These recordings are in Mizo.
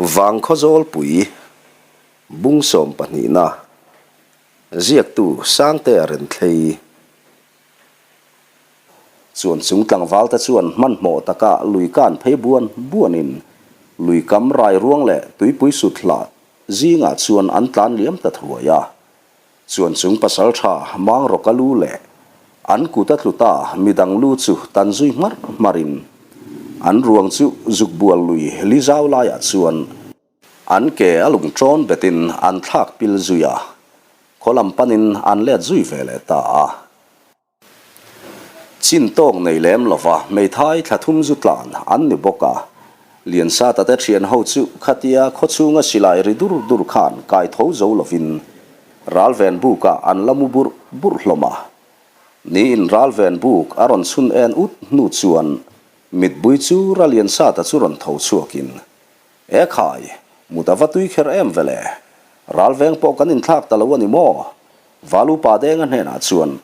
Vangkhaw Zawlpui, Bung sawmpahnihna, Ziaktu Sangtea Renthlei chuan chung tlangvalte chuan hmanhmawh taka lui kan phei buan buanin lui kam rai ruang leh tuipui sut hlah zingah chuan an tlan liam ta thuai a. Chuan chung pasaltha Mangrawka lu leh an kut a tlu ta midang lu chu tan zui hmarh hmarhin an ruang chu zuk bual lui li zau laiah chuan an ke a lung ṭawn betin an thlak pil zui a, khaw lam panin an let zui ve leh ta a. Chin tawk nei lem lova hmeithai thla thum zu tlan an ni bawk a, Liansata te thian ho chu khatia khawchhunga silai ri dur dur khan kai tho zo lovin ralven bukah an la mu burh burh hlawm a. Niin ralven buk a rawn chhun en ut hnu chuan mitbui chu Raliansata chu rawn tho chhuakin, E khai, mut a va tui kher em vele, ralveng pawh kan inthlak ta lo a ni maw? Valupa Denga hnenah chuan,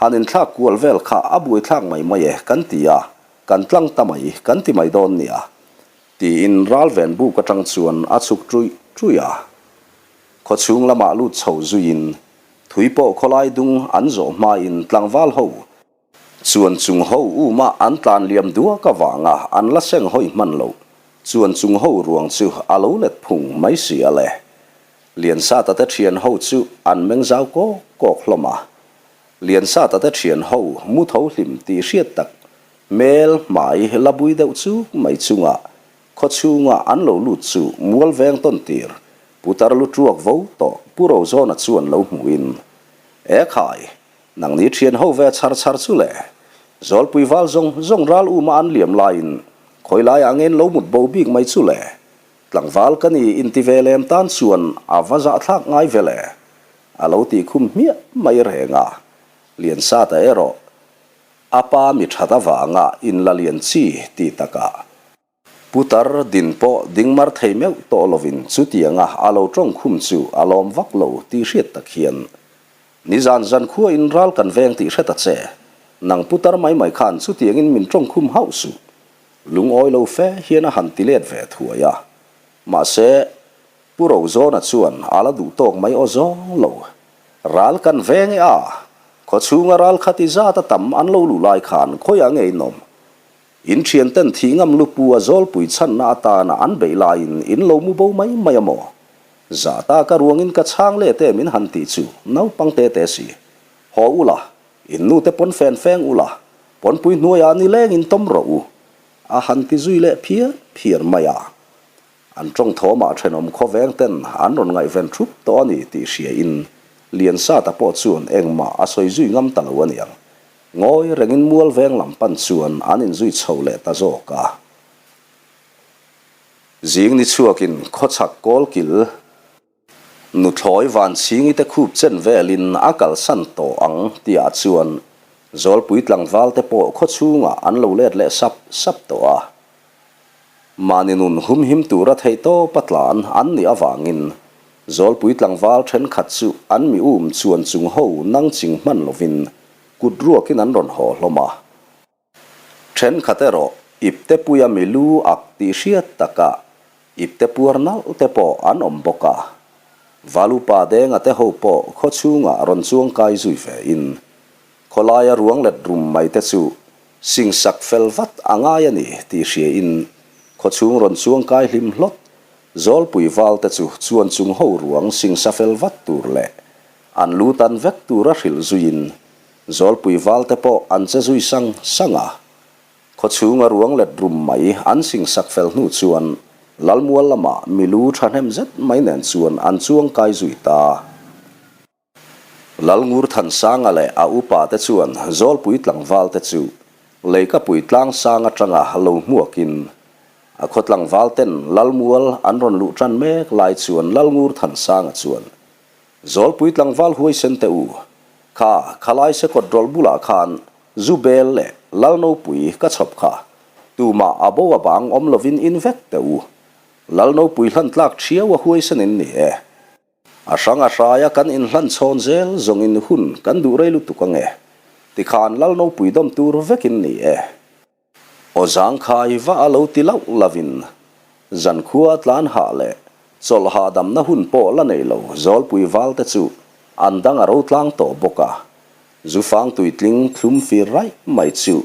Han inthlak kual vel kha a buaithlak mai mai e kan ti a, kan tlang ta mai kan ti mai dawn nia, tiin ralven buk atang chuan a chhuk ṭuih ṭuih a. Khawchhung lamah lut chho zuiin thui pawh khawlai dung an zawh hmain tlangval ho chuan chung ho uma an tlan liam duak avanga an la seng hawi hman loh chuan chung ho ruang chu a lo let phung mai si a le. Liansata te thian ho chu an meng zau kawk kawk hlawm a. Liansata te thian ho mu tho hlim tih hriat tak hmel hmai la bui deuh chuk mai chunga khaw chhunga an lo lut chu mual veng tawn tir putar lu tuak vo tawh Pu Rozawna chuan lo hmuhin, E khai, nangni thian ho ve chhar chhar chu le, Zawlpui val zawng zawng ral uma an liam laiin khawi laiah ngen lo mut bo bik mai chu le, Tlangval ka ni inti ve lem tan chuan a va zahthlak ngai ve le, a lo tih khum hmiah mai reng a. Liansata erawh a pa mi that avanga inla lian chi tih takah putar din pawh ding mar thei meuh tawh lovin chutianga a lo tawng khum chu a lawm vak lo tih hriat tak hian nizan zan khua in ral kan veng tih hre ta che, nang putar mai mai khan chutiangin min tawng khum hauh suh. Lungawi lo fe hian a han ti let ve thuai a, mahse, Pu Rozawna chuan a la duh tawk mai aw zawng lo. Ral kan veng e a, khawchhunga ral khati zat a tam an lo luh lai khan khawiah nge in awm? In thian ten thih ngam lupu a zawlpui chhanna atana an beih laiin in lo mu bo mai mai a maw? Zah ta ka ruangin ka chhang let em in han tih chu naupang te te si. Haw ula, In nu te pawn fen feng ula, pawnpui hnuaiah ni lengin tawm rawh u, a han ti zui leh phiar phiar mai a. An tawng thawmah thenawm khawveng ten an rawn ngaihven thup tawh a ni tih hria in Liansata pawh chuan engmah a sawi zui ngam ta lo a niang. Ngawi rengin mual veng lam pan chuan an inzui chho leh ta zawk a. Zing ni chhuakin khawchhak kawlkil. Nuthlawi Vanchhingi te khup chen velin a kalsan tawh ang tihah chuan Zawlpui tlangval te pawh khawchhungah an lo let leh sap sap tawh a. Mahni nun humhim tura theihtawp a tlan an nih avangin Zawlpui tlangval thenkhat chu an mi um chuan chung ho nang ching hman lovin kut ruakin an rawn haw hlawm a. Thenkhat erawh ipte puia mi lu ak tih hriat takah ipte puar nalh te pawh an awm bawk a. Valupa Denga te ho pawh khaw chhungah rawn chuang kai zui ve in khawlaia ruang let rum mai te chu singsak fel vat a ngai a ni tih hria in khaw chhung rawn chuang kai hlim hlawt Zawlpui val te chu chuan chung ho ruang singsa fel vat tur leh an lu tan vek tura hrilh zuiin Zawlpui valte pawh an che zui sang sang a, khawchhunga ruang let rum mai an singsak fel hnu chuan Lalmual lamah milu thahnem zet mai nen chuan an chuang kai zui ta. Lalngur Thansanga leh a upa te chuan Zawlpui tlangval te chu Leikapui tlangsang atanga lo hmuakin a khaw tlangval ten Lalmual an rawn luh tan mek lai chuan Lalngur Thansanga chuan Zawlpui tlangval huaisen teh u, kha khalai sekawt rawlh bulah khan zu bel leh Lalnopui ka chhawp kha, tumah a bo a bang awm lovin in vek teh u. Lalnopui hlan tlak thiau a huaisen in ni e. A hrang a hraia kan inhlan chhawn zel zawngin hun kan duh rei lutuk ange, tikhan Lalnopui dawm tur vekin ni e. Aw zangkhai va a lo ti lauh lovin. Zankhua tlan hah leh chawlh hahdamna hun pawh la nei lo Zawlpui valte chu an dang a ro tlang tawh bawk a, Zufang tuitling thlum fir raih mai chu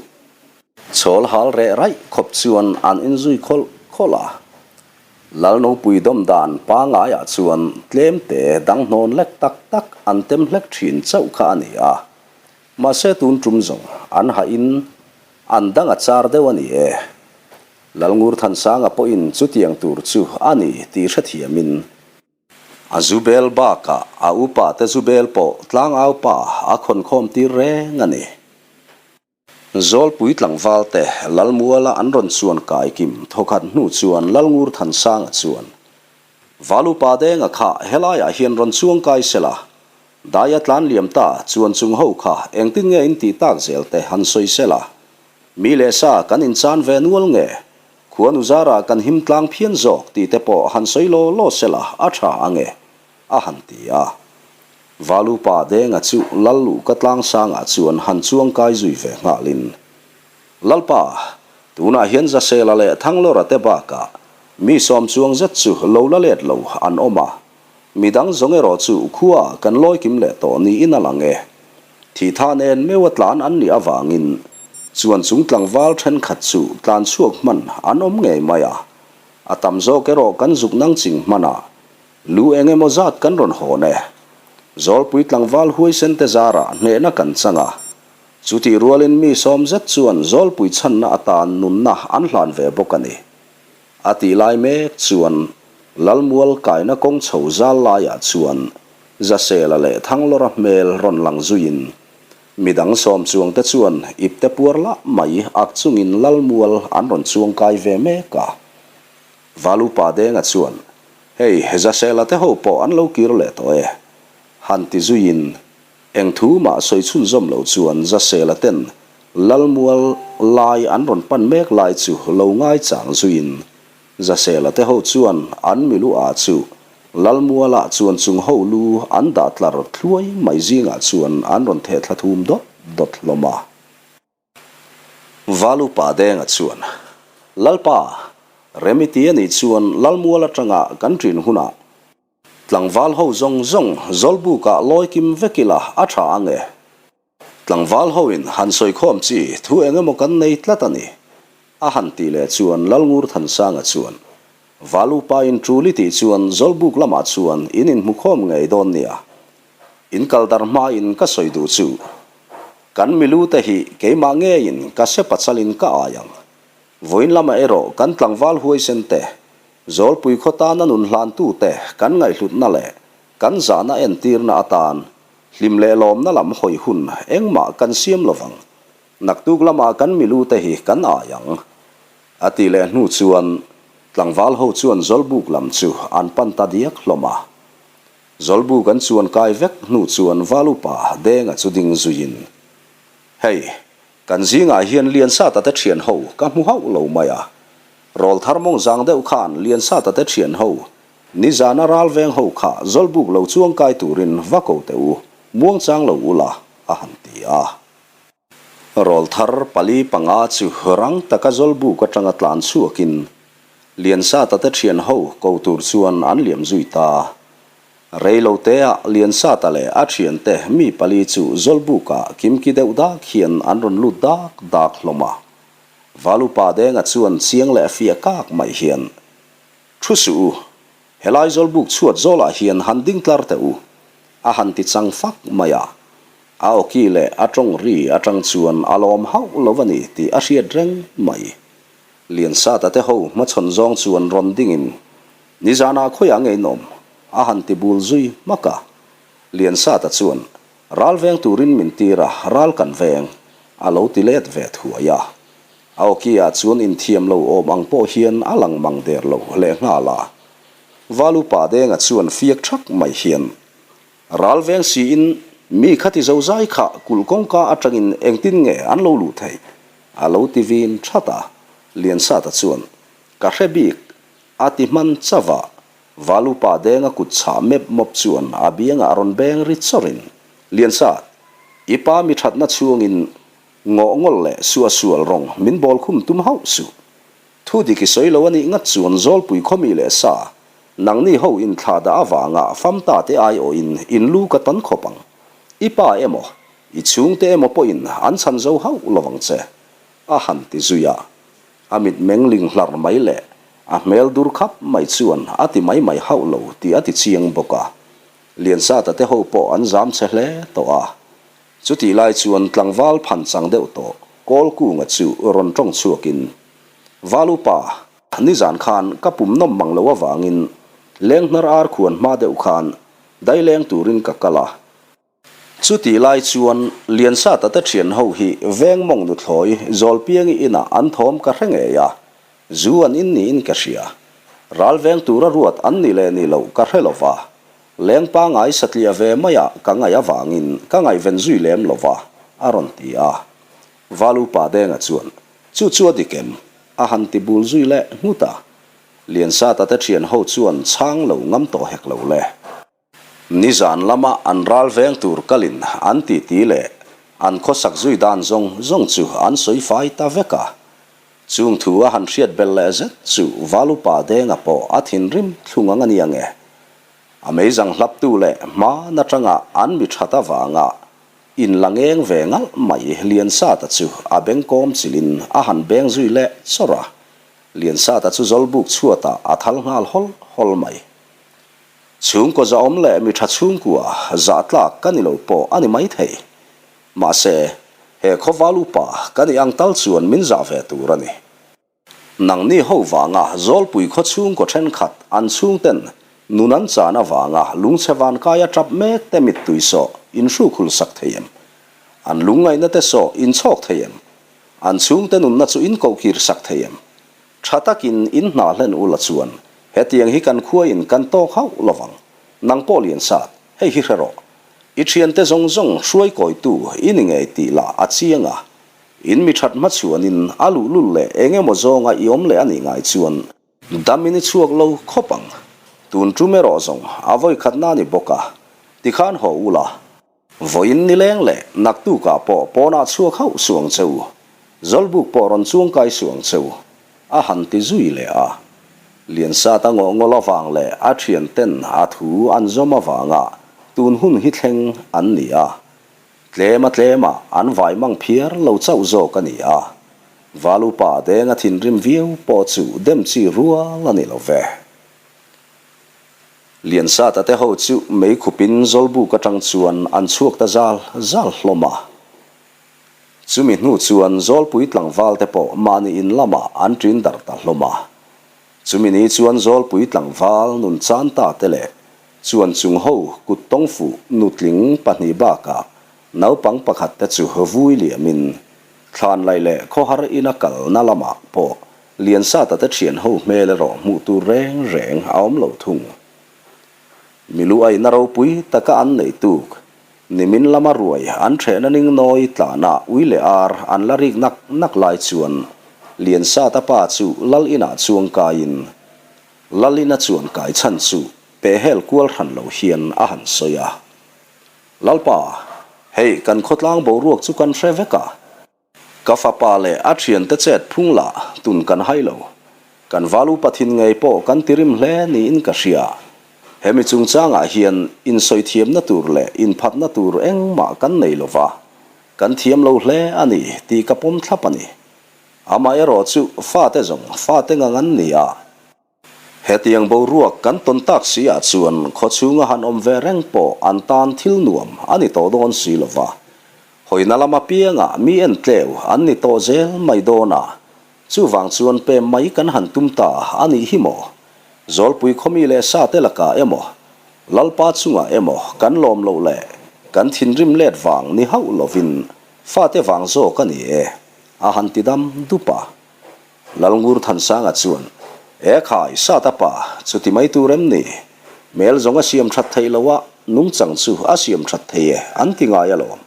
chhawl hal reh raih khawp chuan an inzui khawlh khawlh a. Lalnopui dawm dan pangaiah chuan tlemte dang hnawn lek tak tak an tem hlek thin chauh kha a ni a. Mahse tun tum zawng an hahin an dang a char deuh a ni e. Lalngur Thansanga pawhin chutiang tur chu a ni tih hrethiamin a zu bel bakah a upa te zu bel pawh tlangau pa a khawnkhawm tir reng a ni. Zawlpui tlangval te Lalmuala an rawn chuan kai kim thawkhat hnu chuan Lalngur Thansanga chuan, Valupa Denga kha helaiah hian rawn chuang kai sela, daia tlan liam ta chuan chung ho kha engtin nge in tih tak zel te han sawi sela, mi leh sa kan inchan ve nual nge, khuanu zarah kan him tlang phian zawk tih te pawh han sawi law law sela a tha ange, a han ti a. Valupa Denga chu Lalluhka tlangsangah chuan han chuangkai zui ve nghalin, Lalpa, tunah hian Zasela leh Thanglawra te bakah mi sawm chuang zet chu lo la let lo an awm a, midang zawng erawh chu khuaah kan lawi kim leh tawh niin a lang e. Thitha nen meuha tlan an nih avangin chuan chung tlangval thenkhat chu tlan chhuak hman an awm ngei mai a, a tam zawk erawh kan zuk nang ching hmanah Lu eng emaw zat kan rawn hawn e. Zawlpui tlangval huaisen te zarah hnehna kan chang a. Chutih rualin mi sawm zet chuan Zawlpui chhanna atan nunna an hlan ve bawk a ni. A tih lai mek chuan Lalmual kaina kawng chho zal laiah chuan Zasela leh Thanglawra hmel rawn lang zuiin midang sawm chuangte chuan ipte puar lah mai ak chungin Lalmual an rawn chuangkai ve mek a. Valupa Denga chuan, Hei, Zasela te ho pawh an lo kir leh tawh e. Han ti zuiin, eng thu mah sawi chhunzawm lo chuan Zasela ten Lalmual lai an rawn pan mek lai chu lo ngaichang zuiin, Zasela te ho chuan an milu ah chu Lalmualah chuan chung ho lu an dah tlar thluai mai zingah chuan an rawn theh thla thum dawt dawt hlawm a. Valupa Denga chuan, Lalpa, Remiti a nih chuan Lalmual atanga kan ṭin hunah tlangval ho zawng zawng Zawlbukah lawi kim vek ila a ṭha ang e. Tlangval hoin han sawikhawm chi thu eng emaw kan nei tlat a ni, a han tih leh chuan Lalngur Thansanga chuan, Valupa in ṭul i tih chuan Zawlbuk lamah chuan in inhmukhawm ngei dawn nia. In kal dar hmain ka sawi duh chu. Kan milu te hi keimah ngeiin ka se pachalin ka ai ang. Vawiin lamah erawh kan tlangval huaisen te, Zawlpui khaw tana nun hlantu te kan ngaihhlutna leh kan zahna entirna atan hlim leh lawmna lam hawi hun engmah kan siam lovang. Naktuk lamah kan milu te hi kan ai ang. A tih leh hnu chuan tlangval ho chuan Zawlbuk lam chu an pan ta diak hlawm a. Zawlbu kan chuan kai vek hnu chuan Valupa Denga chu ding zuiin, Hei, kan zingah hian Liansata te thian ho ka hmu hauh lo mai a. Rawlthar mawng zang deuh khan Liansata te thian ho nizana ral veng ho kha Zawlbuk lo chuang kai turin va ko teh u, muangchang lo ula, a han ti a. Rawlthar pali panga chu rang taka Zawlbuk atanga tlan chhuakin Liansata te thian ho ko tur chuan an liam zui ta. Rei lo teah Liansata leh a thiante mi pali chu Zawlbukah kimki deuh dak hian an rawn lut dak dak hlawm a. Valupa Denga chuan chiang leh fiah kak mai hian, Thu suh u, Helai Zawlbuk chhuat zawlah hian han ding tlar teh u, a han ti chang fak mai a. A awki leh a tawng ri atang chuan a lawm hauh lo a ni tih a hriat reng mai. Liansata te ho hmachhawn zawng chuan rawn dingin, Nizanah khawiah nge in awm? a han ti bul zui hmak a. Liansata chuan, Ral veng turin min tir a, ral kan veng, a lo ti let ve thuai a. A awki-ah chuan inthiam lo awm ang pawh hian a lang mang der lo lehnghal a. Valupa Denga chuan fiak thak mai hian, Ral veng siin mi khati zozai kha kulh kawngka atangin engtin nge an lo luh theih? a lo ti vin that a. Liansata chuan, Ka hre bik, a ti hman chauh a. Valupa Denga kut chhah mep mawp chuan a biangah a rawn beng ri chawrin, Liansat, i pa mi thatna chhungin ngawh ngawl leh suahsual rawng min bawl khum tum hauh suh. Thu dik i sawi lo a nih ngat chuan Zawlpui khawmi leh sa, nangni ho inthlah dah avanga famta te aiawhin in lu ka tan khawp ang. I pa emaw, i chhungte emaw pawhin an chhan zo hauh lo vang che, a han ti zui a. A mitmeng ling hlar mai leh a hmel dur khap mai chuan a ti mai mai hauh lo tih a ti chiang bawk a. Liansata te ho pawh an zam che hle tawh a. Chutih lai chuan tlangval phan chang deuh tawh Kawlkunga chu rawn tawng chhuakin, Val upa, nizan khan ka pum nawm mang lo avangin lenghnar ar khuan hma deuh khan daileng turin ka kal a. Chutih lai chuan Liansata te thian ho hi veng mawng nuthlawi Zawlpiangi inah an thawm ka hre ngei a, zu an in niin ka hria. Ral veng tura ruat an ni leh ni loh ka hre lo va, Leng pangai satliah ve maiah ka ngaih avangin ka ngaihven zui lem lo va, a rawn ti a. Val upa Denga chuan, Chu chu a dik em? a han ti bul zui leh nghut a. Liansata te thian ho chuan chhang lo ngam tawh hek lo le. Nizan lama an ral veng tur kalin an titi leh an khawsak zui dan zawng zawng chu an sawi fai ta vek a. Chung thu a han hriat belh leh zet chu Val upa Denga pawh a thinrim thlung ang a nia nge. A meizang hlaptu leh hma natanga an mi that avanga in la ngeng ve ngalh mai Liansata chu a bengkawm chilhin a han beng zui leh chawrh a. Liansata chu zawlbuk chhuatah a thal nghal hawl hawl mai. Chhungkaw zahawm leh mi tha chhungkua zah tlak ka ni lo pawh a ni maithei. Mahse, he khawval upa ka nih ang tal chuan min zah ve tur a ni. Nangni ho vanga Zawlpui khaw chhungkaw thenkhat an chhungten nun an chan avanga lungchhe vankaia tap mek te mittui sawh in hrukhul sak thei em? An lungngaihna te sawh in chhawk thei em? An chhungte nunna chu in kohkir sak thei em? Tha takin in hna hlen ula chuan hetiang hi kan khua in kan tawk hauh lovang. Nang pawh Liansat, hei hi hre rawh. I thiante zawng zawng hruaikawitu i ni ngei tih lah a chiang a. In mi that hmachhuanin a luhlul leh eng emaw zawnga i awm leh a nih ngai chuan dam in i chhuak lo khawp ang. Tun tum erawh zawng a vawi khatna a ni bawk a, tikhan haw ula. Vawiin nileng leh naktukah pawh pawnah chhuak hauh suh ang che u, Zawlbuk pawh rawn chuangkai suh ang che u, a han ti zui leh a. Liansata ngawh ngawl avang leh a thianten a thu an zawm avanga tun hun hi thleng an ni a. Tlem a tlem ah an vai mang phiar lo chauh zawk a ni a, Val upa Denga thinrim viau pawh chu dem chi rual a ni lo ve. Liansata te ho chu mei khupin Zawlbuk atang chuan an chhuak ta zal zal hlawm a. Chumi hnu chuan Zawlpui tlangval te pawh mahni in lamah an ṭin darh ta hlawm a. Chumi ni chuan Zawlpui tlangval nun chan ta te leh chuan chung ho kut tawng fuh nutling pahnih bakah naupang pakhat te chu vui liamin thlan laih leh khawhar ina kalna lamah pawh Liansata te thian ho hmel erawh hmuh tur reng reng a awm lo thung. Milu aina ropui taka an nei tuk nimin lama ruai an thehna ning nawi tlana ui leh ar an la rik nak nak lai chuan Liansata pa chu lal inah chuang kaiin Lal ina chuan kai chhan chu pehhel kual hran lo hian a han sawi a. Lalpa, hei kan khawtlang boruak chu kan hre vek a. Ka fapa leh a thiante chet phung lah tun kan hai lo. Kan val upa thin ngei pawh kan tirim hle niin ka hria. Hemi chungchangah hian insawi thiamna tur leh inphatna tur engmah kan nei lo va, kan thiam lo hle a ni tih ka pawm thlap a ni. Amaherawh chu fate zawng fate ngang an ni a. Hetiang boruak kan tawn tak si ah chuan khawchhunga han awm ve reng pawh an tan thil nuam a ni tawh dawn si lo va. Hawina lam apiangah mi en tleu an ni tawh zel mai dawn a, chuvang chuan pem mai kan han tum ta a nih hi maw? Zawlpui khawmi leh sa te lakah emaw, Lalpa chungah emaw kan lawm loh leh kan thinrim let vang ni hauh lovin fate vang zawk a ni e, a han ti dam dup a. Lalngur Thansanga chuan, E khai, Sata pa, chuti mai tur em ni? Mel zawng a siam that theih lo a, nungchang chu a siam that thei e, an ti ngai alawm.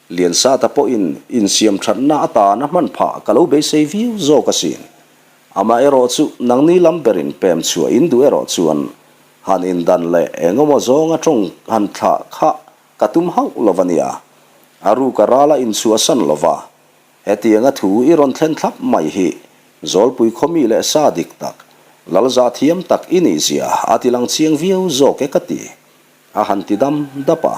Liansata pawhin insiam thatna atan a hman phah ka lo beisei viau zawk asin. Amaherawh chu nangni lam berin pem chhuah in duh erawh chuan han indan leh engemaw zawnga tawng han thlah kha ka tum hauh lo a nia. A ruka rala inchhuahsan lo va, Hetianga thu i rawn thlen thlap mai hi. Zawlpui khaw mi leh sa dik tak, lal zah thiam tak i nih zia a ti lang chiang viau zawk e ka ti. A han ti dam dap a.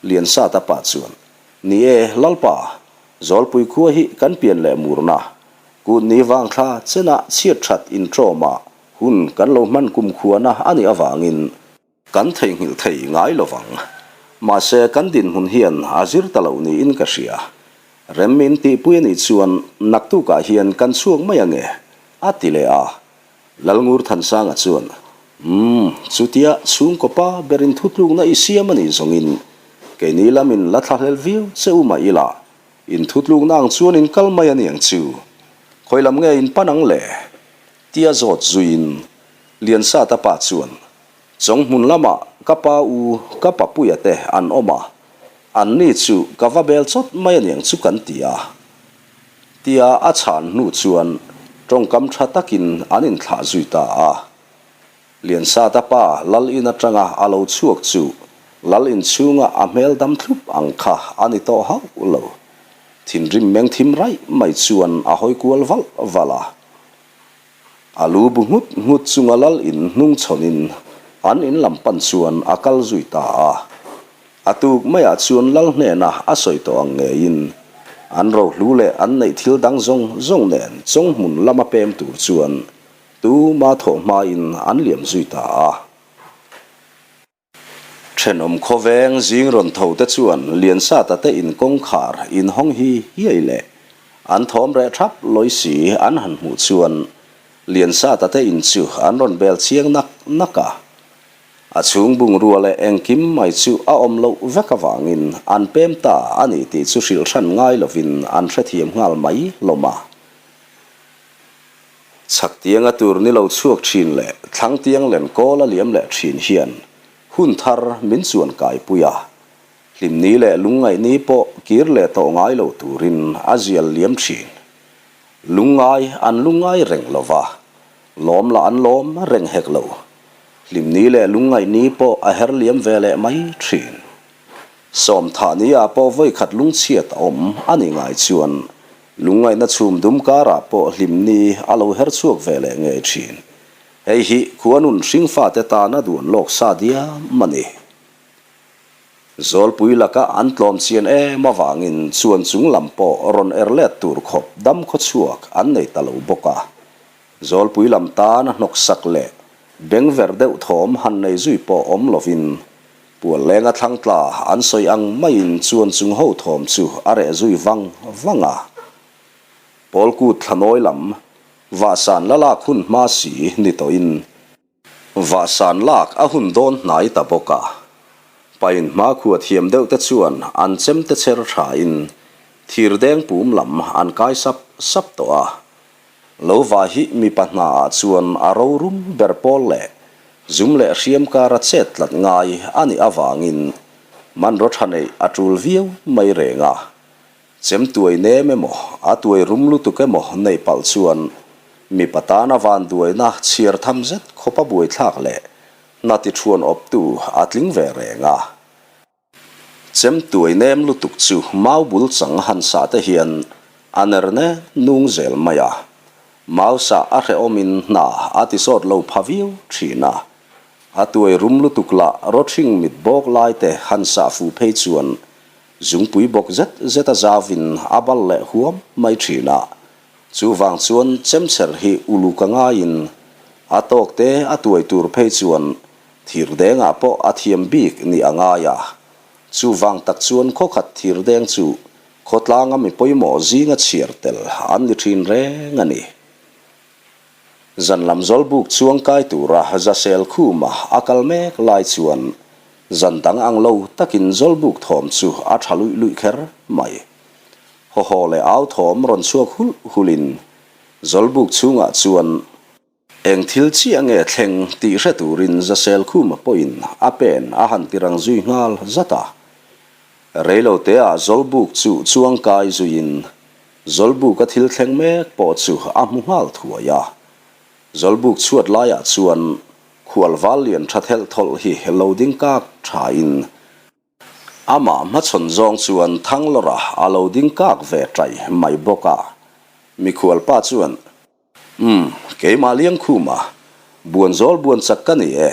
Liansata pa chuan, Ni e, Lalpa, Zawlpui khua hi kan pian leh murna, kut ni vang thla chenah chhiat that intrawma hun kan lo hman kumkhuana a nih avangin, Kan theihnghilh thei ngai lo vang. Mahse, kan dinhmun hian a zir ta lo niin ka hria. Rem min tihpui a nih chuan naktukah hian kan chhuak mai ange, a ti leh a. Lalngur Thansanga chuan, Umm, chutia chhungkaw pa berin thutlukna i siam a nih zawngin keini lamin la thlahlel viau che u mah ila, in thutlukna ang chuan in kal mai a niang chu. Khawi lam nge in pan ang le? Tia zawt zuiin Liansata pa chuan, Chawng hmun lamah ka pa u ka papuia te an awm a, an ni chu ka va bel chawt mai aniang chu kan ti a. Tia a chhan hnu chuan tawngkam tha takin an inthlah zui ta a. Liansata pa lal in atanga a lo chhuak chu lal inchhunga a hmel dam thlup ang kha a ni tawh hauh lo. Thinrim meng thim raih mai chuan a hawi kual valh valh a. A lu bu nghut nghut chunga lal in hnung chhawnin an in lam pan chuan a kal zui ta a. A tuk maiah chuan lal hnena a sawi tawh ang ngeiin an rohlu leh an neih thil dang zawng zawng nen chawnghmun lama pem tur chuan tuma thawh hmain an liam zui ta a. Thenawm khawveng zing rawn tho te chuan Liansata te in kawngkhar in hawng hi hiai leh an thawm reh thap lawi si an han hmuh chuan Liansata te in chu an rawn bel chiang nak nak a. A chhung bungrua leh engkim mai chu a awm loh vek avangin an pem ta a ni tih chu hrilh hran ngai lovin an hrethiam nghal mai hlawm a. Chhak tianga tur ni lo chhuak thin leh thlang tiang len kawl a liam leh thin hian hun thar min chuan kaipui a, hlimni leh lungngaihni pawh kir leh tawh ngai lo turin a zial liam thin. Lungngai an lungngai reng lo va, lawm lah an lawm reng hek lo. Hlimni leh lungngaihni pawh a her liam ve leh mai thin. Sawmthah ni ah pawh vawikhat lungchhiat a awm a nih ngai chuan Lungngaihna chhum dum karah pawh hlimni a lo her chhuak ve leh ngei thin. Hei hi khuanun hringfate tana duan lawk sa diam a ni. Zawlpui laka an tlawm chian em avangin chuan chung lam pawh rawn er let tur khawp dam khawchhuak an nei ta lo bawk a. Zawlpui lam tana hnawksak leh bengver deuh thawm han nei zui pawh awm lovin Puallenga thlang tla an sawi ang maiin chuan chung ho thawm chu a reh zui vang vang a. Pawlkut thlanawi lam vahsan la lak hun hma si ni tawhin vahsan lak a hun dawn hnai ta bawk a. Pain hmakhua thiam deuh te chuan an chemte cher thain thirdeng pum lam an kai sap sap tawh a. Lo va hi mipa hnaah chuan a rorum ber pawl leh zum leh hriam kara chet tlat ngai a nih avangin hmanraw tha neih a tul viau mai reng a. Chem tuai nem emaw, a tuai rum lutuk emaw neih palh chuan mipa tana vanduaina chhiar tham zet khawpa buaithlak leh hna ti thuan awptu a tling ve reng a. Chem tuai nem lutuk chu mau bul chang han sah te hian a ner ne nung zel mai a. Mau sah a hrehawmin hna a ti sawt lo pha viau thin a. A tuai rum lutuk lah rawthing mit bawk lai te han sah fuh phei chuan zungpui bawk zet zet a zauvin a bal leh huam mai thin a. Chuvang chuan chemcher hi uluk a ngaiin a tawk te a tuai tur phei chuan Thirdengah pawh a thiam bik nih a ngai a, chuvang tak chuan khawkhat thirdeng chu khawtlanga mi pawimawh zinga chhiar tel an ni thin reng a ni. Zan lam zawlbuk chuang kai tura Zasel khuma a kal mek lai chuan zan dang ang lo takin zawlbuk thawm chu a tha luih luih kher mai. Hawhaw leh au thawm rawn chhuak hulh hulhin zawlbuk chhungah chuan Eng thil chiah nge thleng tih hre turin Zasel Khuma pawhin a pen a han ti rang zui nghal zat a. Reiloteah Zawlbuk chu chuang kai zuiin Zawlbuka thil thleng mek pawh chu a hmu nghal thuai a. Zawlbuk chhuat laiah chuan khual val lian tha thelh thawlh hi lo ding kak thain Amah hmachhawn zawng chuan Thanglawra a lo ding kak ve ṭai mai bawk a. Mikhualpa chuan. Umm, keimah Liangkhuma, Buanzawl buan chak ka ni e.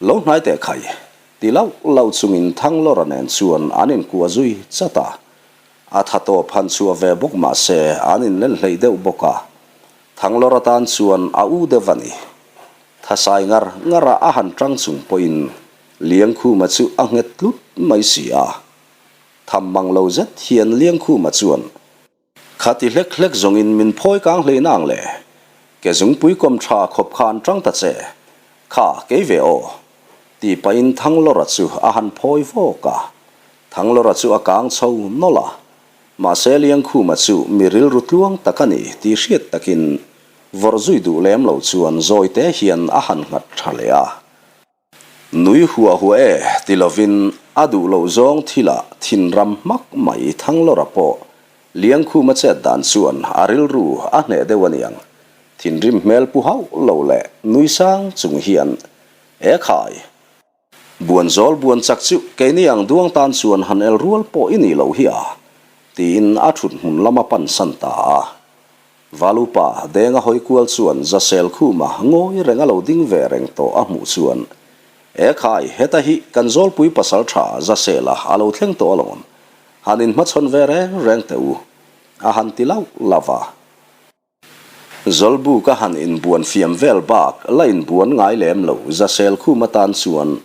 Lo hnai teh khai, ti lauh lauh chungin Thanglawra nen chuan an inkuah zui chat a. A tha tawp han chhuah ve bawk mah se an inlen hleih deuh bawk a. Thanglawra tan chuan a u deuh a ni. Thasai ngar ngara a han tang chung pawhin Liangkhuma chu a nghet tlut mai si a. Tham mang lo zet hian Liangkhuma chuan Khati hlek hlek zawngin min phawi kang hlei nang le. Ke zungpui kawm tha khawp khan tang ta che. Kha, kei ve aw. Tih pahin Thanglawra chu a han phawi vawk a. Thanglawra chu a kang chho nawlh a. Mahse Liangkhuma chu mi rilru tluang tak a ni tih hriat takin vawrh zui duh lem lo chuan zawi te hian a han nghat tha leh a. Nui huah huah e ti lovin a duh loh zawng thilah thinram hmak mai Thanglawra pawh Liangkhuma chet dan chuan a rilru a hneh deuh a niang. Thinrim hmel pu hauh lo leh nui sang chung hian, E khai! Buanzawl buan chak chu keini ang duang tan chuan han el rual pawh i nih loh hi a, tiin a thut hmun lama pan san ta a. Valupa Denga hawi kual chuan Zasel khuma ngawi reng a lo ding ve reng tawh a hmuh chuan, E khai, heta hi kan Zawlpui pasal tha Zasela a lo thleng tawh alawm, han inhmachhawn ve reng reng teh u, a han ti lauh lauh va. Zawlbuk a han inbuan fiam vel bak la inbuan ngai lem lo Zasel khuma tan chuan,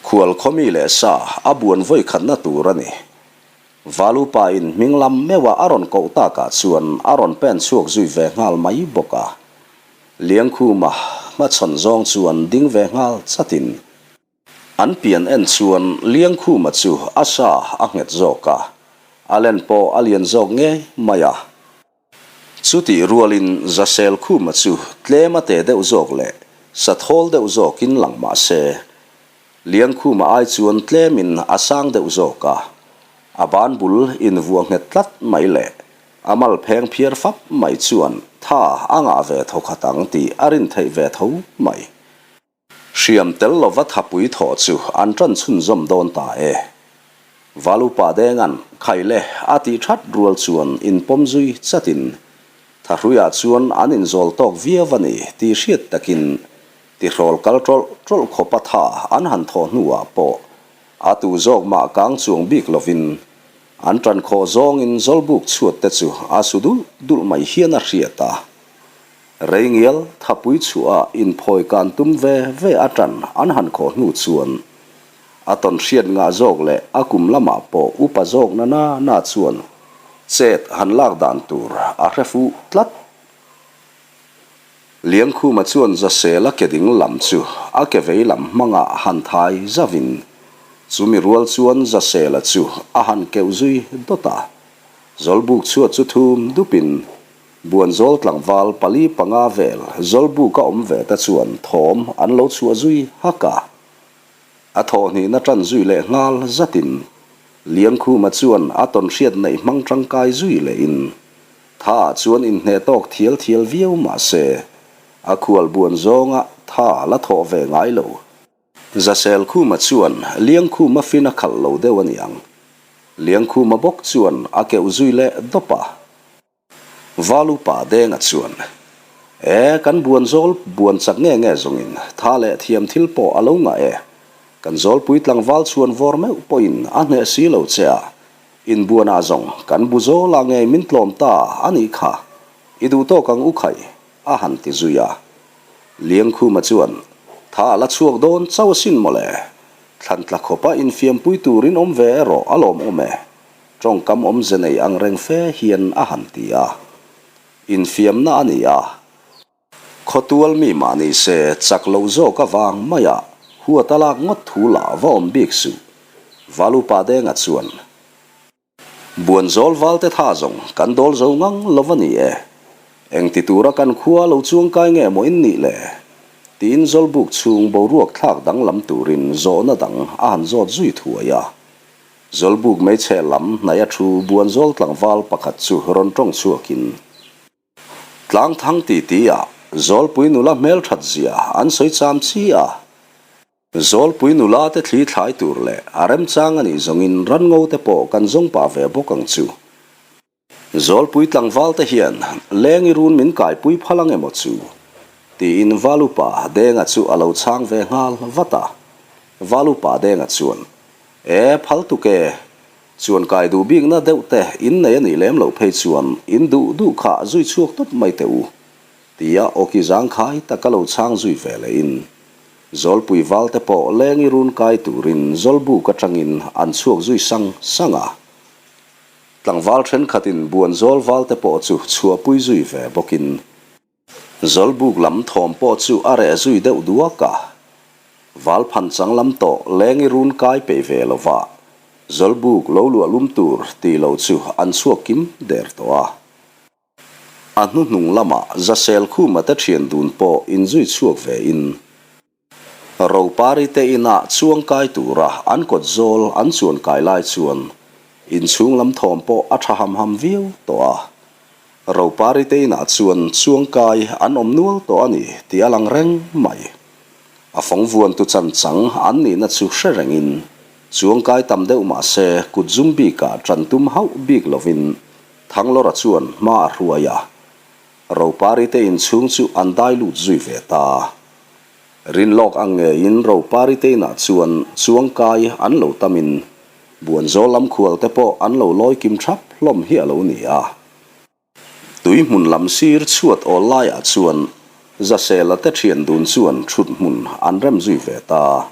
Khual khawmi leh sa a buan vawi khatna tur a ni. Valupa in hming lam meuha a rawn koh takah chuan a rawn pen chhuak zui ve nghal mai bawk a. Liangkhuma hmachhawn zawng chuan ding ve nghal chatin an pian en chuan Liangkhuma chu a sa a nghet zawk a, a len pawh a lian zawk ngei mai a. Chutih rualin Zasel Khuma chu tlem a te deuh zawk leh sa thawl deuh zawkin lang mah se, Liangkhuma ai chuan tlemin a sang deuh zawk a, a ban bul invuah nghet tlat mai leh a mal pheng phiar fap mai chuan tha a ngah ve thawkhat ang tih a rin theih ve tho mai. Hriam tel lova thapui thawh chu an ṭan chhunzawm dawn ta e. Valupa Denga'n Khaile a tih ṭhat rual chuan inpawm zui chatin Thahruiah chuan an inzawl tawk viau a ni tih hriat takin tihrawl kal ṭawlh ṭawlh khawpa tha an han thawh hnuah pawh a tu zawk mah kang chuang bik lovin an ṭan khawh zawngin zawlbuk chhuat te chu a su dulh dulh mai hian a hriat a. Reingial thapui chhuah inphawi kan tum ve ve a ṭan an han khawh hnu chuan a tawn hriat ngah zawk leh a kum lamah pawh upa zawk na na na chuan chet han lak dan tur a hre fuh tlat. Liangkhuma chuan Zasela ke ding lam chu a ke vei lam hmangah han thai zauhin chumi rual chuan Zasela chu a han keuh zui dawt a, Zawlbuk chhuat chu thum dupin Buanzawl tlangval pali panga vel Zawlbuk a awm ve te chuan thawm an lo chhuah zui hak a. A thawhhnihna ṭan zui leh nghal zatin Liangkhuma chuan a tawn hriat neih hmang ṭangkai zui lehin tha ah chuan inhneh tawk thial thial viau mah se a khual buan zawnga tha la thawh ve ngai lo. Zasel Khuma chuan Liangkhuma fin a khalh lo deuh a niang. Liangkhuma bawk chuan a keuh zui leh dawp a. Valupa Denga chuan, E, kan buan zawl buan chak nge nge zawngin tha leh thiam thil pawh a lo ngah e. Kan zawlpui tlangval chhuan vawr meuh pawhin a hneh si lo che a, inbuanah zawng kan bu zawlah ngei min tlawm ta a nih kha, i duh tawk ang u khai, a han ti zui a. Liangkhuma chuan, Tha a la chhuak dawn chauh asin mawle, thlan tla khawpa infiampui turin awm ve erawh a lawmawm e. Tawngkam awmze nei ang reng fe hian a han ti a. Infiamna a ni a. Khawtual mi mah ni se chak lo zawk avang maiah huat a lak ngawt thu lah va awm bik suh. Valupa Denga chuan, Buanzawl valte tha zawng kan dawl zo ngang lo va ni e. Engti tura kan khua lo chuangkai nge maw in nih le? Tiin Zawlbuk chhung boruak thlak danglam turin zawhna dang a han zawt zui thuai a. Zawlbuk hmeichhe lam hnaih a thu Buanzawl tlangval pakhat chu rawn tawng chhuakin, Tlangthang titi ah Zawlpui nula hmelthat zia an sawi cham chi a. Zawlpui nula te thli thlai tur leh a remchang a nih zawngin ranngo te pawh kan zawng pah ve bawk ang chu. Zawlpui tlangval te hian Lengi run min kaipui phal ang emaw chu? tiin Valupa Denga chu a lo chhang ve nghal vat a. Valupa Denga chuan, E, phal tuk e, chuan kai duh bikna deuh te in nei a nih lem loh phei chuan in duh duh kha zui chhuak tawp mai teh u, tia awki zangkhai tak a lo chhang zui ve lehin Zawlpui valte pawh Lengi run kai turin Zawlbuk atangin an chhuak zui sang sang a. Tlangval thenkhatin Buanzawl valte pawh chu chhuahpui zui ve bawkin Zawlbuk lam thawm pawh chu a reh zui deuh duak a. Val phan chang lam tawh Lengi run kai peih ve lo va, Zawlbuk lo luah lum tur tih lo chu an chhuak kim der tawh a. A hnuhnung lamah Zasel Khuma te thian dun pawh inzui chhuak ve in Ropari te inah chuang kai tura an kawt zawl an chuan kai lai chuan inchhung lam thawm pawh a tha ham ham viau tawh a. Ropari te inah chuan chuang kai an awm nual tawh a ni tih a lang reng mai. A fawng vuantu chan chang an nihna chu hre rengin chuang kai tam deuh mah se kut zum bikah ṭan tum hauh bik lovin Thanglawra chuan hma a hruai a. Ropari te inchhung chu an dai lut zui ve ta. Rinlawk ang ngeiin Ropari te inah chuan chuangkai an lo tamin Buanzawl lam khual te pawh an lo lawi kim thap hlawm hi a lo ni a. Tui hmun lam sir chhuat awl laiah chuan Zasela te thian dun chuan thut hmun an rem zui ve ta.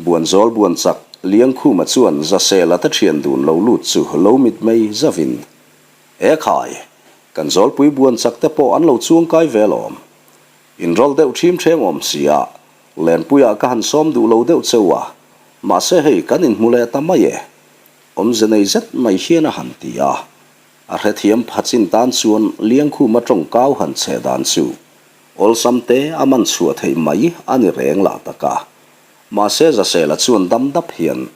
Buanzawl buan chak Liangkhuma chuan Zasela te thian dun lo lut chu lo mitmei zavin E khai, kan zawlpui buan chak te pawh an lo chuangkai ve alawm. Inrawlh deuh ṭhim ṭhem awm si a, Lenpuiah ka han sawm duh lo deuh cheu a, mahse hei kan inhmu leh ta mai e. Awmze nei zet mai hian a han ti a. A hrethiam phachin tan chuan Liangkhuma ṭawngkau han chhe dan chu awlsam te a man chhuah theih mai a ni reng lah tak a. Mahse Zasela chuan dam dap hian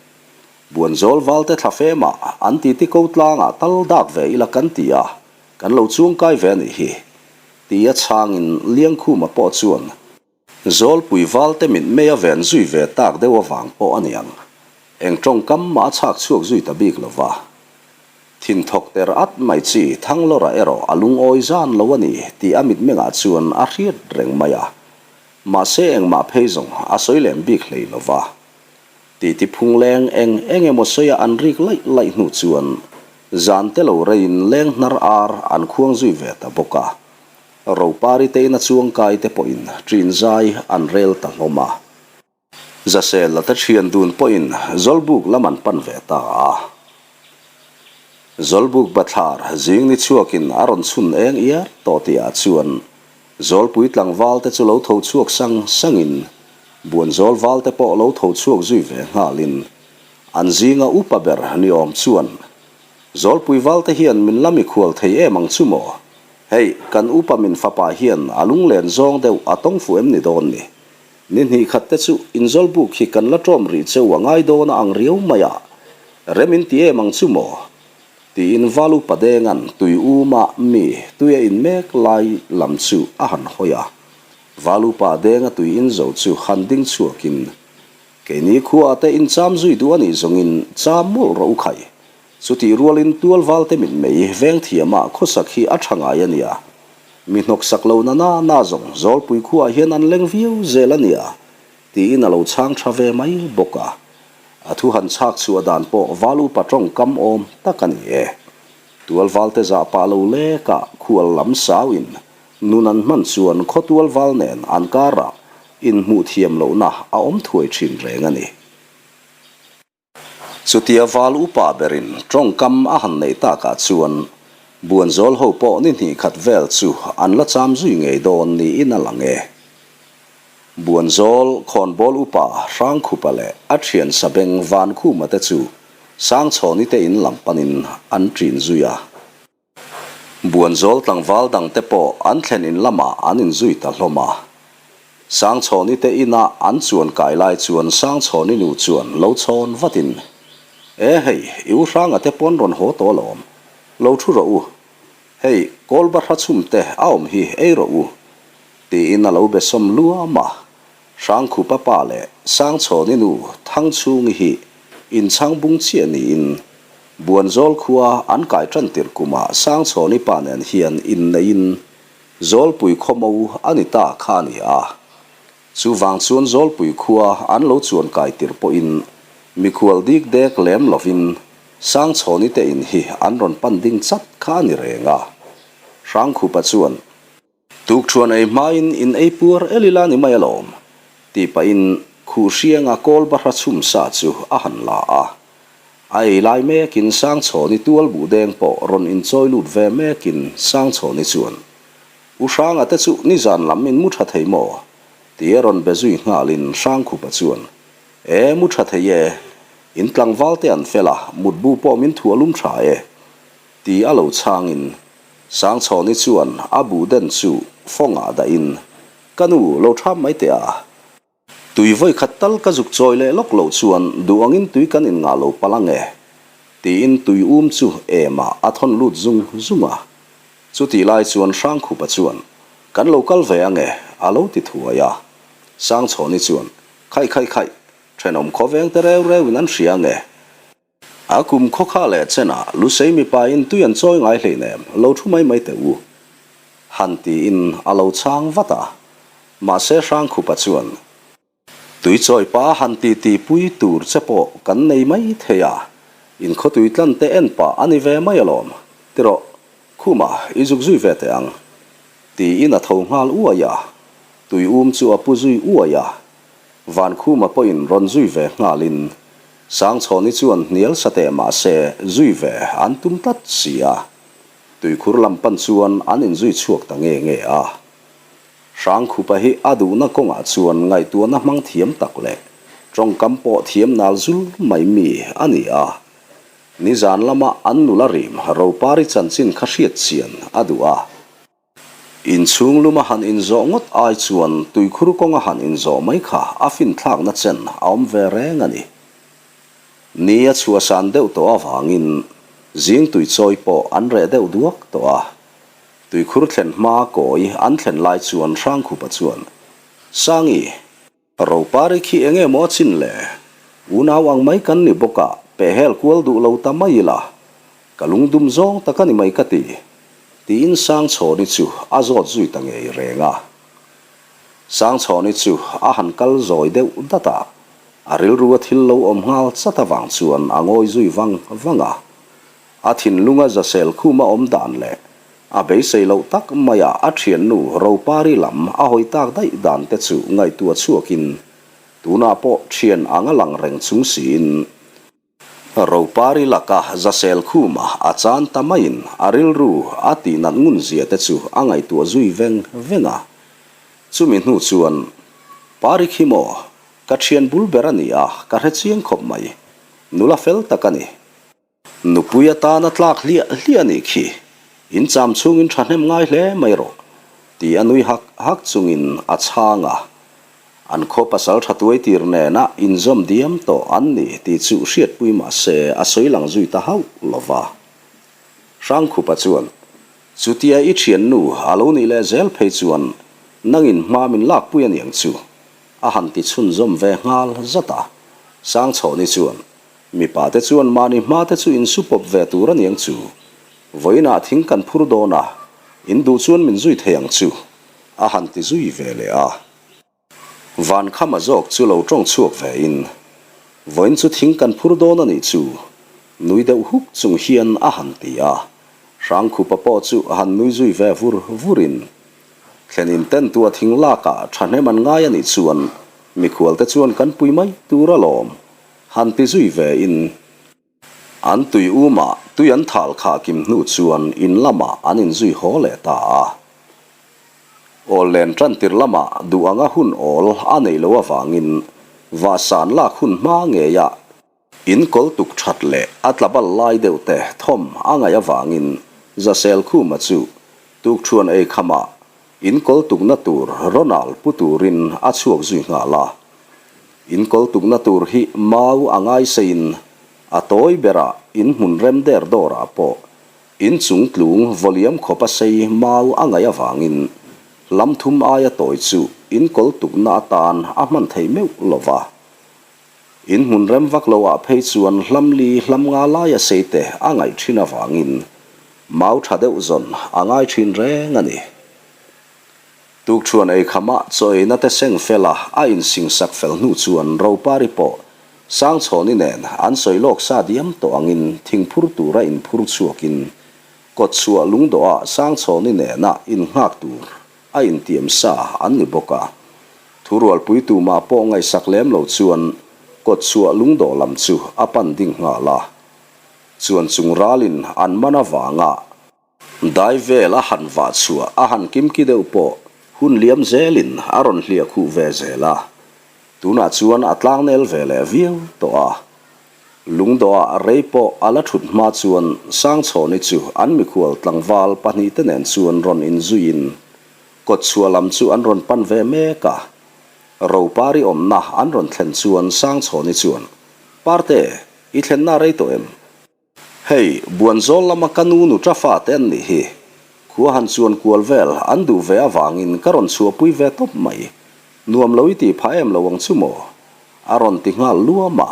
Buanzawl valte thla femah an titi ko tlangah tal dak ve ila kan ti a, kan lo chuangkai ve a nih hi, tia chhangin Liangkhuma pawh chuan Zawlpui valte mitmei a ven zui ve tak deuh avang pawh a niang, eng tawngkam mah a chhak chhuak zui ta bik lo va. Thinthawk ter at mai chi Thanglawra erawh a lungawi zan lo a ni tih a mitmengah chuan a hriat reng mai a, mahse engmah phei zawng a sawi lem bik hlei lo va. Titi phung leng eng eng emaw sawi a an rik laih laih hnu chuan zan te lo reiin leng hnar ar an khuang zui ve ta bawk a. Ropari te ina chuangkai te pawhin ṭin zai an rel ta hlawm a. Zasela te ṭhian dun pawhin Zawlbuk lam an pan ve ta a. Zawlbuk bathlar zing ni chhuakin a rawn chhun eng iar tawh tihah chuan Zawlpui tlangval te chu lo tho chhuak sang sangin, Buanzawl val te pawh lo tho chhuak zui ve nghalin, an zinga upa ber ni awm chuan, Zawlpui val te hian min la mikhual thei em ang chu maw? Hei, kan upa min fapa hian a lunglen zawng deuh a tawng fuh em ni dawn ni? Ni hnih khat te chu inzawlbuk hi kan la ṭawm rih cheu a ngai dawn a ang riau mai a, rem in ti em ang chu maw? Tiin Valu Padenga'n tui uma mi tui a in mek lai lam chu a han hawi a. Valu Padenga tui in zo chu han ding chhuakin, Keini khuaah te in cham zui duh a nih zawngin cham mawlh rawh u khai. Chutih rualin tual valte mitmei veng thiamah khawsak hi a tha ngai a nia. Mi hnawksak lo na na na zawng Zawlpui khuaah hian an leng viau zel a nia, tiin a lo chhang tha ve mai bawk a. A thu han chhak chhuah dan pawh val upa tawngkam awm tak a ni e. Tual valte zah pah lo lekah khual lam sauin nun an hman chuan khaw tual val nen an karah inhmuh thiam lohna a awm thuai thin reng a ni. Chutia val upa berin tawngkam a han neih takah chuan Buanzawl ho pawh ni hnih khat vel chu an la cham zui ngei dawn niin a lang e. Buanzawl, Khawnbawl upa Hrangkhupa leh a thian Sabeng Vankhuma te chu Sangchhawni te in lam panin an ṭin zui a. Buanzawl tlangval dang te pawh an thlen in lamah an inzui ta hlawm a. Sangchhawni te ina an chuan kai lai chuan Sangchhawni nu chuan lo chhawn vatin, E hei, i u Hranga te pawn rawn haw tawh alawm, lo ṭhu rawh u. Hei, Kawlbahra chhum te a awm hi ei rawh u. Tiin a lo be sawm luam a, Hrangkhupa pa leh Sangchhawni nu Thangchhungi hi inchhang bung chiah niin. Buanzawl khua an kai tan tirh kumah Sangchhawni pa nen hian inneihin Zawlpui khawmo a ni ta kha a ni a. Chuvang chuan Zawlpui khua an lo chuan kai tirh pawhin mikhual dik dek lem lovin Sangchhawni te in hi an rawn pan ding chat kha a ni reng a. Hrangkhupa chuan. Tukṭhuan ei hmain in ei puar el ila ni mai alawm, tih pahin Khuhhrianga kawl bahra chhum sa chu a han la a. A ei lai mekin Sangchhawni tual buh deng pawh rawn inchawi lut ve mekin Sangchhawni chuan, U Hranga te chu nizan lam in mu ṭha thei maw? ti a rawn be zui nghalin Hrangkhupa chuan, E, mu ṭha thei e, in tlangval te an fel a, mutbu pawh min thuah lum ṭha e, Ti a lo chhangin Sangchhawni chuan a buh den chu fawngah dahin, Ka nu, lo thap mai teh a. Tui vawi khat tal ka zuk chawi leh lawk loh chuan duh angin tui kan inngah lo palh ang e, tiin tui um chu emah a thawn lut zung zung a. Chutih lai chuan Hrangkhupa chuan, Kan lo kal ve ang e, a lo ti thuai a. Sangchhawni chuan, Khaih khaih khaih, thenawm khawveng te reu reuin an hria ang e. A kum khawkha leh chenah Lusei mipa in tui an chawi ngai hleinem, lo thu mai mai teh u. Han tiin a lo chhang vat a. Mahse Hrangkhupa chuan, Tui chawi pa han ti ti pui tur che pawh kan nei mai thei a, in khawtui tlan te en pah a ni ve mai alawm, ti rawh, Khuma i zuk zui ve teh ang. Tiin a tho nghal uai a, tui um chu a pu zui uai a. Vankhuma pawhin rawn zui ve nghalin Sangchhawni chuan hnial sa teh mah se zui ve an tum tlat si a, tuikhur lam pan chuan an inzui chhuak ta nge nge a. Hrangkhupa hi a duhna kawngah chuan ngaihtuahna hmang thiam tak leh tawngkam pawh thiam nal zul mai mi a ni a. Nizan lama an nula rim Ropari chanchin kha hriat chian a duh a. Inchhung luma han inzawh ngawt ai chuan tuikhur kawnga han inzawh mai kha a finthlakna chen a awm ve reng a ni. Ni a chhuahsan deuh tawh avangin zing tui chawi pawh an reh deuh duak tawh a. Tuikhur thlen hma kawi an thlen lai chuan Hrangkhupa chuan, Sangi! Ropari khi enge maw a chin le? Unau ang mai kan ni bawk a, pehhel kual duh lo ta mai ila, ka lungdum zawng tak a ni mai ka ti, tiin Sangchhawni chu a zawt zui ta ngei reng a. Sangchhawni chu a han kal zawi deuh dat a, a rilru a thil lo awm nghal chat avang chuan a ngawi zui vang vang a. A thinlunga zasel khuma awm dan leh a beisei loh tak maia a thiannu Ropari lam a hawi tak daih dan te chu ngaihtuah chhuakin tunah pawh thian ang a lang reng chung siin Ropari laka zasel khuma a chan ta maiin a rilru a tihnat ngun zia te chu a ngaihtuah zui veng veng a. Chumi hnu chuan, Pari khi maw? Ka thian bul ber a ni a, ka hre chiang khawp mai. Nula fel tak a ni. Nupui atana tlak hliah hliah a nih khi, in cham chhungin thahnem ngai hle mai rawh, ti a nui hak hak chungin a chhang a. An khaw pasal tha tuai tir nena inzawm diam tawh an ni tih chu hriatpui mah se a sawi lang zui ta hauh lo va. Hrangkhupa chuan, Chutia i thiannu a lo nih leh zel phei chuan nangin hma min lakpui a niang chu, a han ti chhunzawm ve nghal zat a. Sangchhawni chuan, Mipa te chuan mahni hma te chu in su pawp ve tur a niang chu. Vawiinah thing kan phur dawn a, in duh chuan min zui thei ang chu, a han ti zui ve leh a. Van khama zawk chu lo tawng chhuak ve in, Vawiin chu thing kan phur dawn a nih chu, nui deuh huk chung hian a han ti a. Hrangkhupa pawh chu a han nui zui ve vur vur in, Thlen in ten tua thing lak ah thahnem an ngai a nih chuan mikhual te chuan kan pui mai tur alawm, Han ti zui ve in. An tui umah tui an thal khah kim hnu chuan in lamah an inzui haw leh ta a. Awl len tan tir lamah duh anga hun awl a neih loh avangin vahsan lak hun hma ngeiah in kawl tuk that leh a tla bal lai deuh te thawm a ngaih avangin Zasel Khuma chu tukṭhuan ei khamah in kawl tukna tur Ronald pu turin a chhuak zui nghal a. In kawl tukna tur hi mau a ngaiseiin a tawi berah in hmun rem der dawrah pawh in chung tlung vawliam khawp a sei mau a ngaih avangin lam thum aia tawi chu in kawl tukna atan a hman theih meuh lo va. In hmun rem vak lo ah phei chuan hlam li hlam nga laia sei te a ngaih thin avangin mau tha deuh zawn a ngai thin reng a ni. Tukṭhuan ei khamah chaw eina te seng fel a, a insingsak fel hnu chuan Ropari pawh Sangchhawni nen an sawi lawk sa diam tawh angin thingphur tura inphur chhuakin kawtchhuah lungdawhah Sangchhawni nena innghak tur a intiam sa an ni bawk a. Thurualpui tumah pawh ngaihsak lem lo chuan kawtchhuah lungdawh lam chu a pan ding nghal a. Chuan chung ralin an man avanga Dai vel a han vah chhuah a han kimki deuh pawh hun liam zelin a rawn hliah khuh ve zel a, tunah chuan a tlangnel ve leh viau tawh a. Lungdawhah rei pawh a la thut hma chuan Sangchhawni chu an mikhual tlangval pahnihte nen chuan rawn inzuiin kawtchhuah lam chu an rawn pan ve mek a. Ropari awmna an rawn thlen chuan Sangchhawni chuan, Parte, i thlenna rei tawh em? Hei, Buanzawl lama ka nu nuṭa fate an nih hi. Khua han chuan kual vel an duh ve avangin ka rawn chhuahpui ve tawp mai. Nuam lo i tih phah em lo ang chu maw? A rawn ti nghal luam a.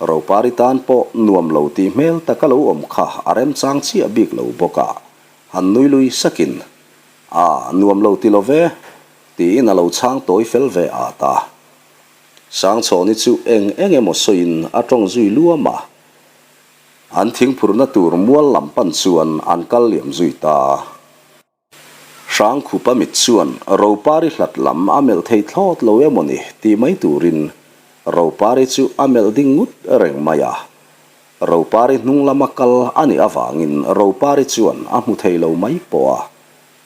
Ropari tan pawh nuam lo tih hmel taka lo awm kha a remchang chiah bik lo bawk a, han nui lui sakin, A, nuam lo ti lo ve, tiin a lo chhang tawi fel ve at a. Sangchhawni chu eng eng emaw sawiin a tawng zui luam a. An thingphurna tur mual lam pan chuan an kal liam zui ta. Hrangkhupa mit chuan Ropari hlat lam a melh thei thlawt lo emaw ni tih mai turin Ropari chu a melh ding ngut reng mai a. Ropari hnung lama kal a nih avangin Ropari chuan a hmu thei lo mai pawh a.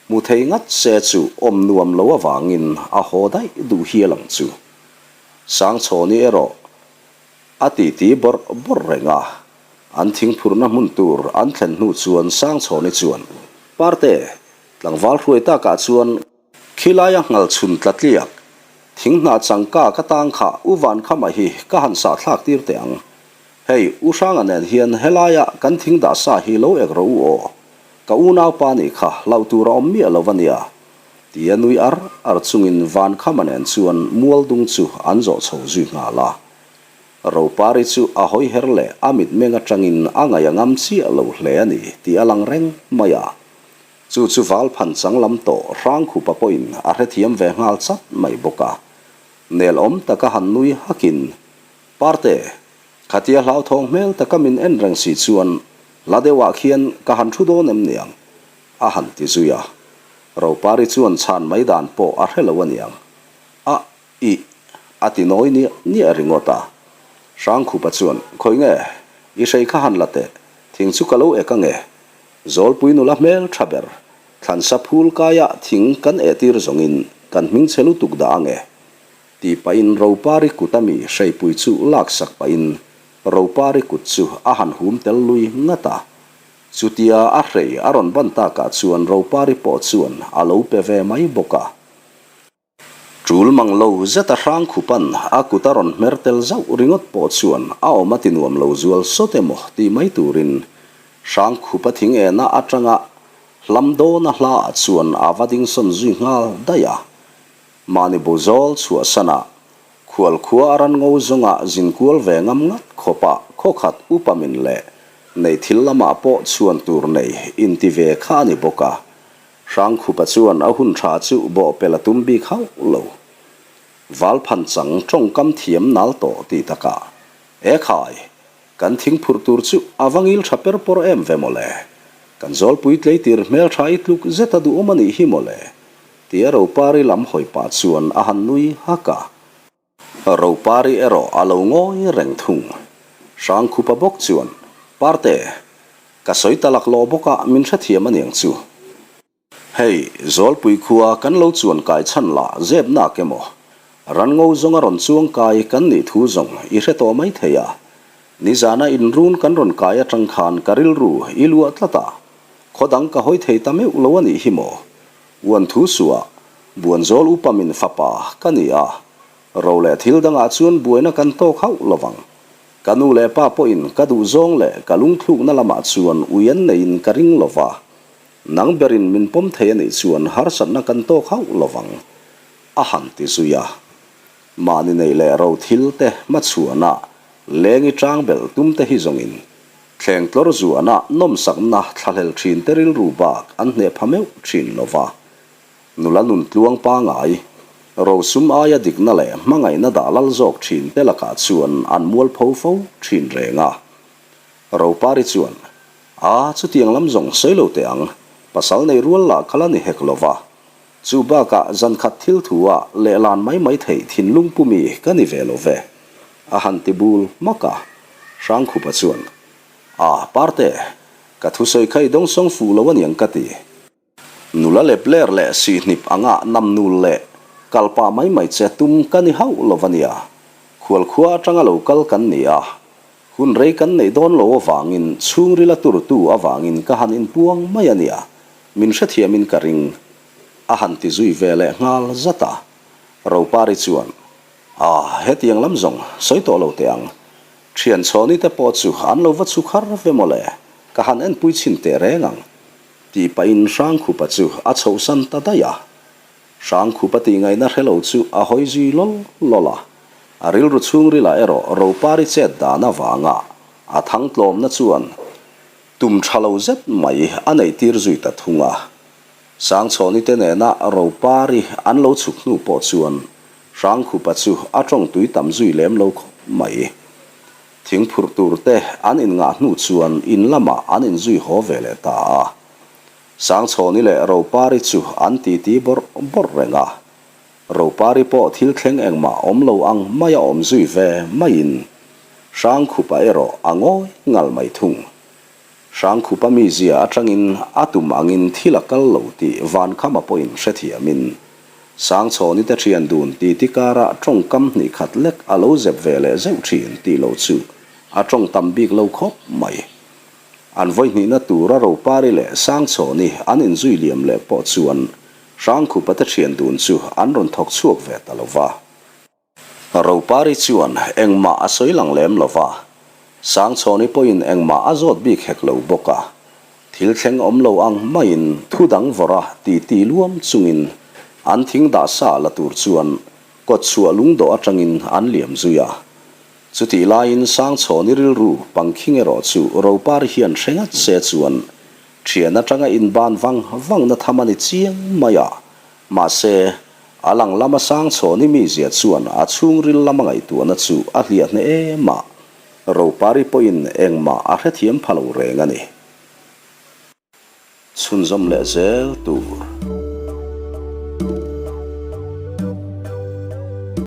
Hmu thei ngat se chu awm nuam lo avangin a haw daih duh hial ang chu. Sangchhawni erawh A titi bawrh bawrh reng a, an thingphurna hmun tur an thlen hnu chuan Sangchhawni chuan, Parte, tlangval hruai takah chuan khilaia nghal chhun tla tliak, thinghnah changka ka tang kha U Vankhama hi ka han sah thlak tir teh ang. Hei, U Hranga nen hian helaia kan thing dah sa hi lo ek rawh u aw. Ka unaupa nih kha hlauh tur a awm miah lo a nia, tia nui ar ar chungin Vankhama nen chuan mualdung chu an zawh chho zui nghal a. Ropari chu a hawi her leh a mitmeng atangin a ngaih a ngam chiah lo hle a ni tih a lang reng mai a. Chu chu Valphan chang lam tawh Hrangkhupa pawhin a hrethiam ve nghal chat mai bawk a. Nel awm taka han nui hakin, Parte, khatia hlauthawng hmel taka min en reng si chuan hla deuhah khian ka han thu dawn em niang? a han ti zui a. Ropari chuan chhan mai dan pawh a hre lo a niang. A Ih, a ti nawi niah niah ringawt a. Hrangkhupa chuan, Khawi nge, i hrei kha han la teh, thing chu ka lo ek ange. Zawlpui nula hmel tha ber, thlansa phul kaia thing kan ehtir zawngin kan hming che lutuk dah ange. Tih pahin Ropari kut ami hreipui chu laksak pahin Ropari kut chu a han hum tel lui ngat a. Chutia a hrei a rawn ban takah chuan Ropari pawh chuan a lo pe ve mai bawk a. Ṭul mang lo zet a hrang khupan a kut a rawn hmer tel zauh ringawt pawh chuan a awm a ti nuam lo zual sawt emaw tih mai turin hrang khupa thing ena aṭanga hlam dawn a hla ah chuan a va ding sawn zui nghal daih a. Mahni bu zawl chhuahsan a, khual khua a ran ngo zawnga zin kual ve ngam ngat khawpa khawkhat upa min leh nei thil lamah pawh chhuan tur nei inti ve kha a ni bawk a. Hrangkhupa chuan a hun tha chu bawhpelh a tum bik hauh lo. Valphan chang tawngkam thiam nal tawh tih takah, E khai, kan thing phurh tur chu a va ngil tha per pawr em ve mawle. Kan zawlpui tleitir hmel tha i tluk zet a duhawm a nih hi mawle, tia Ropari lam hawi pah chuan a han nui hak a. Ropari erawh a lo ngawi reng thung. Hrangkhupa bawk chuan, Parte, ka sawi ta laklawh bawk a, min hrethiam aniang chu. Hei, Zawlpui khua kan lo chuan kai chhan lah zep nak emaw? Ranngo zawnga rawn chuang kai kan nih thu zawng i hre tawh mai thei a. Nizana inrun kan rawn kai atang khan ka rilru i luah tlat a, khaw dang ka hawi thei ta meuh lo a nih hi maw? Uan thu suah, Buanzawl upa min fapa ka ni a, ro leh thil dangah chuan buaina kan tawk hauh lo vang. Ka nu leh pa pawhin ka duhzawng leh ka lungthlukna lamah chuan ui an neiin ka ring lo va, nang berin min pawm thei a nih chuan harsatna kan tawk hauh lo vang, a han ti zui a. Mahni neih leh ro thil te hmachhuana lengi tang belh tum te hi zawngin thleng tlawr zuana nawmsakna thlahlel thin te rilru bak an hneh pha meuh thin lo va. Nula nun tluang pangai, rosum aia dikna leh hmangaihna dah lal zawk thin te lakah chuan an mualpho fo thin reng a. Ropari chuan, A, chutiang lam zawng sawi lo teh ang, pasal nei rual lah ka la ni hek lo va. Chu bakah zan khat thil thu ah lehlan mai mai theih thinlung pumi ka ni ve lo ve, a han ti bul hmak a. Hrangkhupa chuan, A, Parte, ka thusawi kha i dawngsawng fuh lo aniang ka ti. Nula lep ler leh sihnip anga nam nul leh kal pah mai mai che tum ka ni hauh lo ania. Khualkhua atanga lo kal kan ni a, hun rei kan neih dawn lo avangin chhungrila turtu avangin ka han inpuang mai ania, min hrethiamin ka ring, a han ti zui ve leh nghal zat a. Ropari chuan, Ah, hetiang lam zawng sawi tawh lo teh ang. Thian chhawni te pawh chu an lo va chhuk har ve mawle, ka han enpui chhin teh reng ang. Tih pahin Hrangkhupa chu a chhohsan ta daih a. Hrangkhupa tih ngaihna hre lo chu a hawi zui lawl lawl a. A rilru chhungrilah erawh Ropari chet dan avanga a thang tlawmna chuan tum tha lo zet mai a neih tir zui ta thung a. Sangchhawni te nena Ropari an lo chhuk hnu pawh chuan Hrangkhupa chu a tawng tui tam zui lem lo khawp mai. Thing phurh tur te an inngah hnu chuan in lamah an inzui haw ve leh ta a. Sangchhawni leh Ropari chu an titi bawrh bawrh reng a. Ropari pawh thil thleng engmah awm lo ang maia awm zui ve maiin Hrangkhupa erawh a ngawi ngal mai thung. Hrangkhupa mizia atangin a tum angin thil a kal lo tih Vankhama pawhin hrethiamin Sangchhawni te thian dun titi karah tawngkam hnih khat lek a lo zep ve leh zeuh thin tih lo chu a tawng tam bik lo khawp mai. An vawihnihna tura Ropari leh Sangchhawni an inzui liam leh pawh chuan Hrangkhupa te thian dun chu an rawn thawk chhuak ve ta lo va. Ropari chuan engmah a sawi lang lem lo va, Sangchhawni pawhin engmah a zawt bik hek lo bawk a. Thil thleng awm lo ang maiin thu dang vawrh a titi luam chungin an thing dah sa la tur chuan kawtchhuah lungdawh atangin an liam zui a. Chutih laiin Sangchhawni rilru pangkhing erawh chu Ropari hian hre ngat se chuan thian atanga inban vang vangna tham a ni chiang mai a, mahse, A lang lama Sangchhawni mizia chuan a chhungril lama ngaihtuahna chu a hliah hneh em a, Ropari pawhin engmah a hrethiam pha lo reng a ni. Chhunzawm leh zel tur.